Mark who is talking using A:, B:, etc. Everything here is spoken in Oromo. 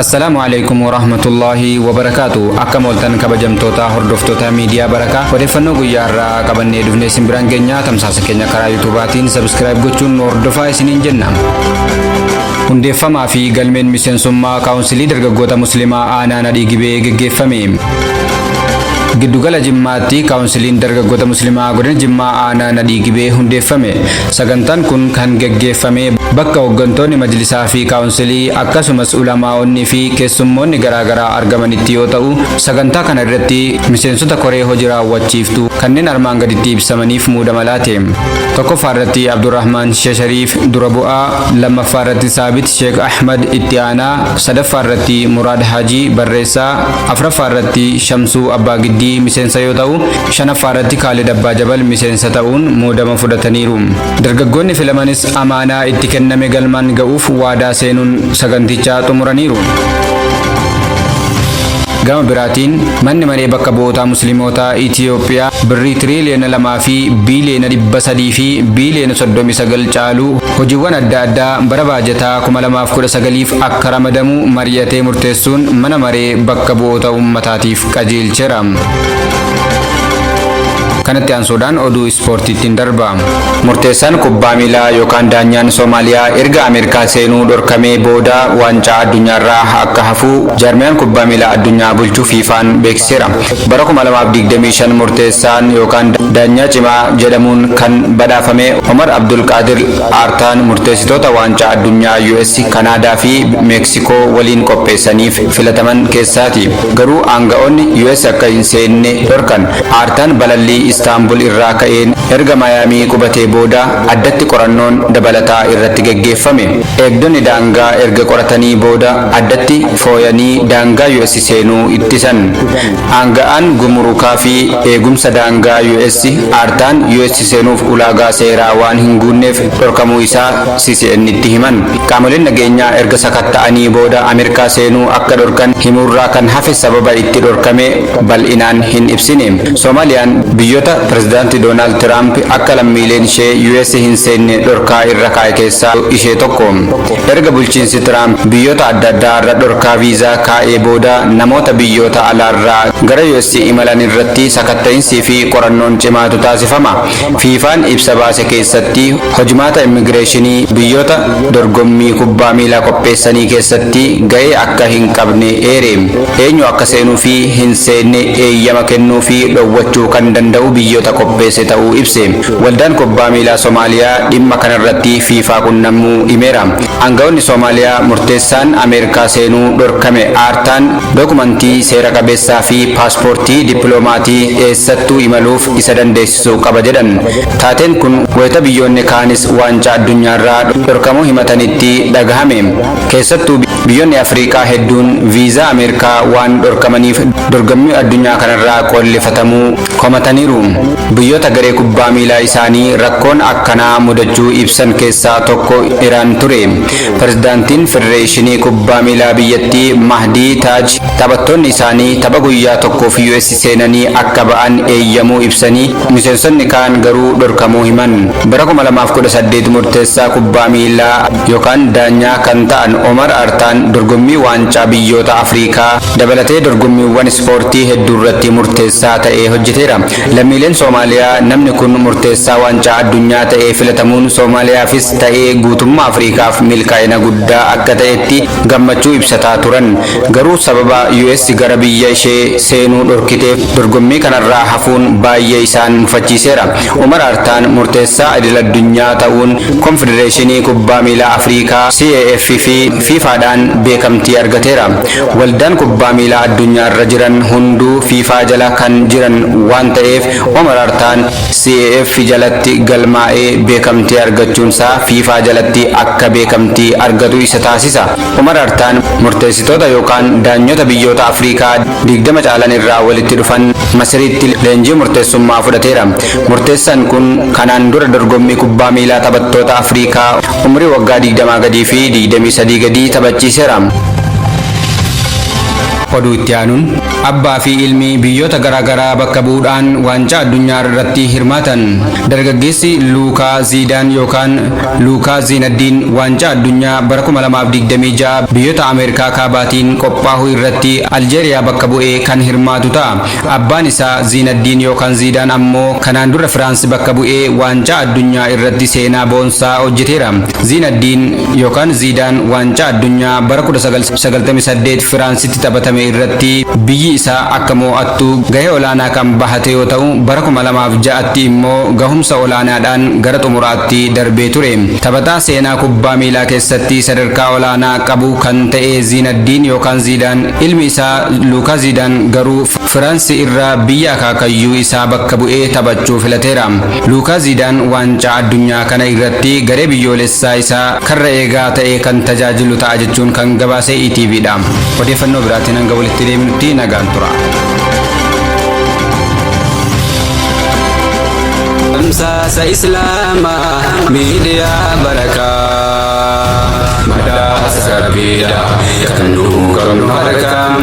A: Assalaamu alaikum warahmatullaahi wabarakaatu. Akkam ooltan, kabajamtoota hordoftoota miidiyaa Barakaa? Odeeffannoo guyyaa irraa qabannee dhufnee isin biraan geenya. Tamsaasa keenya karaa yuutuubaatiin subscribe gochuun nu hordofaa isiniin jenna. Hundeeffamaa fi galmeen miseensummaa kaawunsilii dargaggoota musliimaa aanaa Nadhii Gibee geggeeffame. Giddugala Jimmaatti kaawunsiliin dargaggoota musliimaa godina Jimmaa aanaa Nadhii Gibee hundeeffame. Sagantaan kun kan geggeeffame bakka hooggantoonni majlisaa fi kaawunsilii akkasumas ulamaa'onni fi keessummoonni garaagaraa argamanitti yoo ta'u, sagantaa kana irratti miseensota koree hojii raawwachiiftuu kanneen armaan gaditti ibsamaniif muudama laate. Tokkoffaa irratti Abdurrahmaan Sheshariif dura bu'aa, lammaffaa irratti Saabit Sheek Ahmad itti aanaa, sadaffaa irratti Muraad Hajii barreessaa, afraffaa irratti Shamsuu Abbaa Giddii miseensa yoo ta'u, shanaffaa irratti Kaalid Abbaa Jabal miseensa ta'uun muudama fudhataniiru. Dargaggoonni filamanis amaanaa itti kenname galmaan ga'uuf waadaa seenuun sagantichaa xumuraniiru. Gama biraatiin, manni maree bakka bu'oota musliimoota Itiyoophiyaa birrii tiriiliyoona 2 fi biiliyoona 300 fi biiliyoona 39 caalu hojiiwwan adda addaa bara baajataa 2019f akka ramadamu mari'atee murteessuun mana maree bakka bu'oota uummataatiif qajeelcheera. Kanatti aansuudhaan oduu ispoortiittiin darba. Murteessaan kubbaa miilaa yookaan daanyaan Soomaaliyaa erga Ameerikaa seenuu dhorkamee booda waancaa addunyaarraa akka hafu jaarmiyaan kubbaa miilaa addunyaa bulchu Fiifaan beeksiseera. Bara 2025 murteessaan yookaan daanyaa cimaa jedhamuun kan badhaafame Omar Abdulqaadir Aartaan murteessitoota waancaa addunyaa US, Kanaadaa fi Meeksikoo waliin qopheessaniif filataman keessaati. Garuu aanga'oonni US akka hin seenne dhorkan. Aartaan balallii Istaanbul irraa ka'een erga Maayaamii qubatee booda addatti qorannoon dabalataa irratti geggeeffame. Eegdonni daangaa erga qoratanii booda addatti fooyanii daangaa US seenuu ittisan. Aanga'aan gumurukaa fi eegumsa daangaa US Aartaan US seenuuf ulaagaa seeraa waan hin guunneef dhorkamuu isaa CCN'tti himan. Qaamoleen nageenyaa erga sakatta'anii booda Ameerikaa seenuu akka dhorkan himuurraa kan hafe sababa itti dhorkame bal'inaan hin ibsine. Soomaaliyaan biyyoota pirezidaantii Doonaald Tiraamp akka lammiileen ishee US hin seenne dhorkaa irra kaa'e keessaa ishee tokko. Erga bulchiinsi Tiraamp biyyoota adda addaa irra dhorkaa viizaa kaa'ee booda namoota biyyoota alaarraa gara US imalan irratti sakatta'insii fi qorannoon cimaatu taasifama. Fiifaan ibsa baase keessatti hojimaata immigireeshinii biyyoota dorgommii kubbaa miilaa qopheessanii keessatti ga'ee akka hin qabne eere. Eenyu akka seenuu fi hin seenne eeyyama kennuu fi dhowwachuu kan danda'u biyyoota qopheesse ta'uu ibse. Waldaan kubbaa miilaa Somaaliyaa dhimma kanarratti Fiifaa qunnamuu himeera. Aanga'oonni Somaaliyaa murteessaan Ameerikaa seenuu dhorkame Aartaan dookumantii seera qabeessaa fi paaspoortii dippiloomatii eessattuu imaluuf isa dandeessisu qaba jedhan. Taateen kun wayita biyyoonni kaanis waancaa addunyaarraa dhorkamuu himatanitti dhagahame. Keessattuu biyyoonni Afriikaa hedduun viizaa Ameerikaa waan dhorkamaniif dorgommii addunyaa kanarraa qollifatamuu komataniiru. Biyyoota garee kubbaa miilaa isaanii rakkoon akkanaa mudachuu ibsan keessaa tokko Iraan ture. Pirezidaantiin Federeeshinii Kubbaa Miilaa biyyattii Mahdii Taaj taphattoonni isaanii tapha guyyaa tokkoof US seenanii akka ba'an eeyyamuu ibsanii, miseensonni kaan garuu dhorkamuu himan. Bara 2018 murteessaa kubbaa miilaa yookaan daanyaa kan ta'an Omar Artaan dorgommii waancaa biyyoota Afriikaa dabalatee dorgommiiwwan ispoortii hedduu irratti murteessaa ta'ee hojjeteera. Lammiileen Soomaaliyaa namni kun murteessaa waancaa addunyaa ta'ee filatamuun Soomaaliyaafis ta'ee guutummaa Afriikaaf milkaa'ina guddaa akka ta'etti gammachuu ibsataa turan. Garuu sababa US gara biyya ishee seenuu dhorkiteef dorgommii kanarraa hafuun baay'ee isaan mufachiiseera. Umar Artaan murteessaa idil addunyaa ta'uun Konfedereeshinii Kubbaa Miilaa Afriikaa, CAF, fi FIFAdhaan beekamtii argateera. Waldaan kubbaa miilaa addunyaarra jiran hunduu FIFA jala kan jiran waan ta'eef, Omar Artaan CAF jalatti galmaa'ee beekamtii argachuunsaa FIFA jalatti akka beekamtii argatu isa taasisa. Omar Artaan murteessitoota yookaan daanyota biyyoota Afriikaa 20 caalan irraa walitti dhufan Masiriitti leenjii murteessummaa fudhateera. Murteessaan kun kanaan dura dorgommii kubbaa miilaa taphattoota Afriikaa umurii waggaa 20 gadii fi 23 gadii taphachiiseera. Oduu itti aanuun abbaa fi ilmi biyyoota garaagaraa bakka bu'uudhaan waancaa addunyaa irratti hirmaatan. Dargaggeessi Luukaa Ziidaan yookaan Luukaa Ziinaddiin waancaa addunyaa bara 2026 biyyoota Ameerikaa kaabaatiin qophaa'uu irratti Aljeeriyaa bakka bu'ee kan hirmaatu ta'a. Abbaan isaa Ziinaddiin yookaan Ziidaan ammoo kanaan dura Firaansi bakka bu'ee waancaa addunyaa irratti seenaa boonsaa hojjeteera. Ziinaddiin yookaan Ziidaan waancaa addunyaa bara 1998 Firaansitti taphatame irratti biyyi isaa akka mo'attu gahee olaanaa kan bahate yoo ta'u, bara 2006tti immoo gahumsa olaanaadhaan gara xumuraatti darbee ture. Taphataa seenaa kubbaa miilaa keessatti sadarkaa olaanaa qabu kan ta'e Ziinaddiin yookaan Ziidaan, ilmi isaa Luukaa Ziidaan garuu Firaansi irra biyya akaakayyuu isaa bakka bu'ee taphachuu filateera. Luukaa Ziidaan waancaa addunyaa kana irratti garee biyyoolessaa isaa karra eegaa ta'ee kan tajaajilu ta'a jechuun kan gabaase ETV dha. Odeeffannoo biraatiin hanga walitti deebinutti nagaan tura.
B: Tamsaasa Islaamaa miidiyaa barakaa. Badhaasa Rabbiidha kan nuu qabnu harkaa.